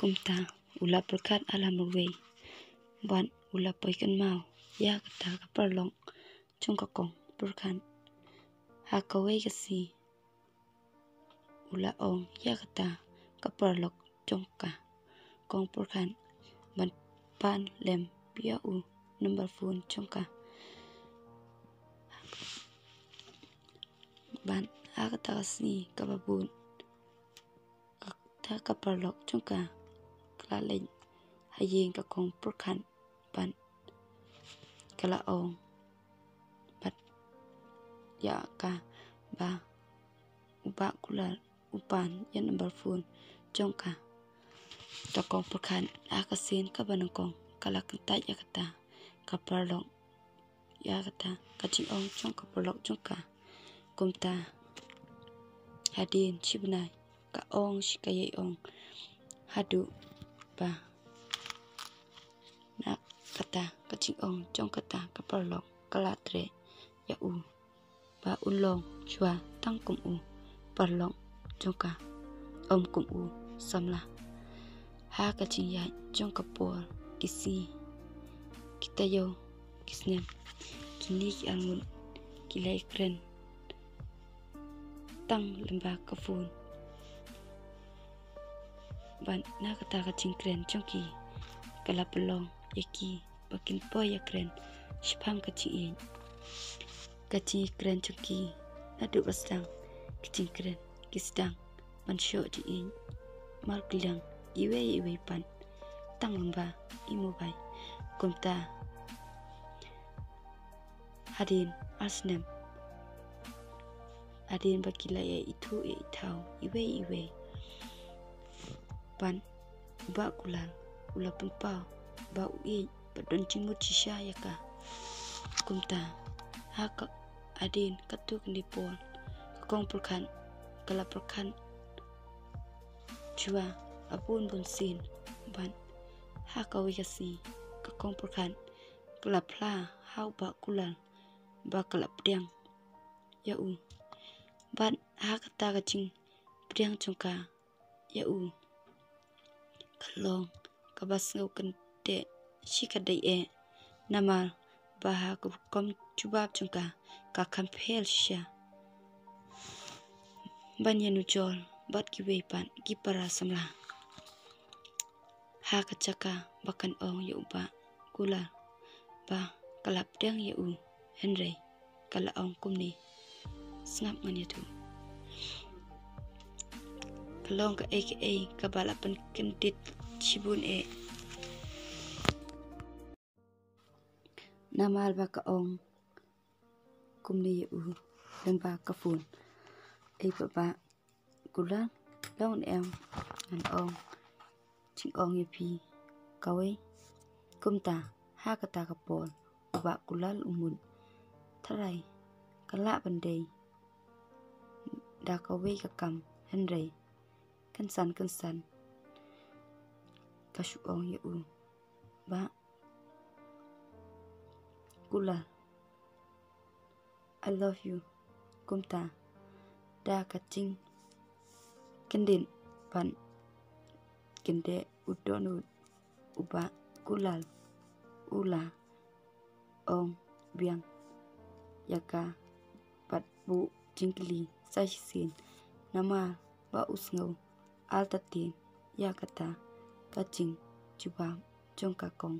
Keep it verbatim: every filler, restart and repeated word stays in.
Kumta u la pyrkhat ha la marwei bad u la poi kynmaw ïa kata ka paralok jong ka kong pyrkhat. Ha kawei ka sngi u la ong ïa kata ka paralok jong ka kong pyrkhat ban pan lem ïa u number phone jong ka. Bad ha kata ka sngi kaba bud, kata ka paralok jong ka ka la leit ha ïing ka kong pyrkhat bad ka la ong bad ïa ka ba u Bah Kulal u pan ïa number phone jong ka. Ka kong pyrkhat ha ka sien kaba nyngkong ka la kyntait ïa kata ka paralok, ïa kata ka jingong jong ka paralok jong ka. Kumta hadien shi bnai ka ong shi ka ïai ong haduh ba na kata ka jingong jong kata ka paralok ka la treh ïa u ba un long shuwa tang kum u paralok jong ka, ym kum u samla. Ha ka jingïaid jong ka por, ki sngi, ki taïew, ki snem, kine ki arngut ki la ïakren tang lyngba ka phone. Bad na kata ka jingkren jong ki ka la pynlong ïa ki ba kin poi ïakren shaphang ka jingïeit. Ka jingkren jong ki naduh ba sdang ka jingkren ki sdang ban shoh jingïeit markylliang iwei iwei pat tang lyngba i mobile. Kumta hadien ar snem, hadien ba ki la ïa ithuh ïa ithaw iwei iwei, bad u Bah Kulal u la pynpaw ba u ïeit bad don jingmut shisha ïa ka. Kumta ha ka hadien katto katne por ka kong pyrkhat ka la pyrkhat shuwa ha bun bun sien. Bad ha kawei ka sngi ka kong pyrkhat ka la phla ha u Bah Kulal ba ka la pdiang ïa u. Bad ha kata ka jingpdiang jong ka ïa u ka long kaba sngew kynteh shikatdei eh, namar ba ha ka rukom jubab jong ka ka kham pher shisha ban ïanujor bad kiwei pat ki para samla. Ha ka jaka ba kan ong ïa u Bah Kulal ba ka la pdiang ïa u, hynrei ka la ong kumne, sngap ngan ïathuh. Ka long kaei kaei kaba la pynkyndit shibun eh. Namar ba ka ong kumne ïa u lyngba ka phone. Ei Bah Kulal, long ne em ngan ong jingong ïa phi kawei. Kumta ha kata ka por u Bah Kulal u mut tharai ka lah ban dei da kawei ka kam, hynrei kynsan kynsan ka shu ong ïa u, Bah Kulal, I love you. Kumta da ka jingkyndit ban kyndit u dohnud, u Bah Kulal u la ong biang ïa ka bad buh jingkylli sa shisien, namar ba u sngew artatien ïa kata ka jingjubab jong ka kong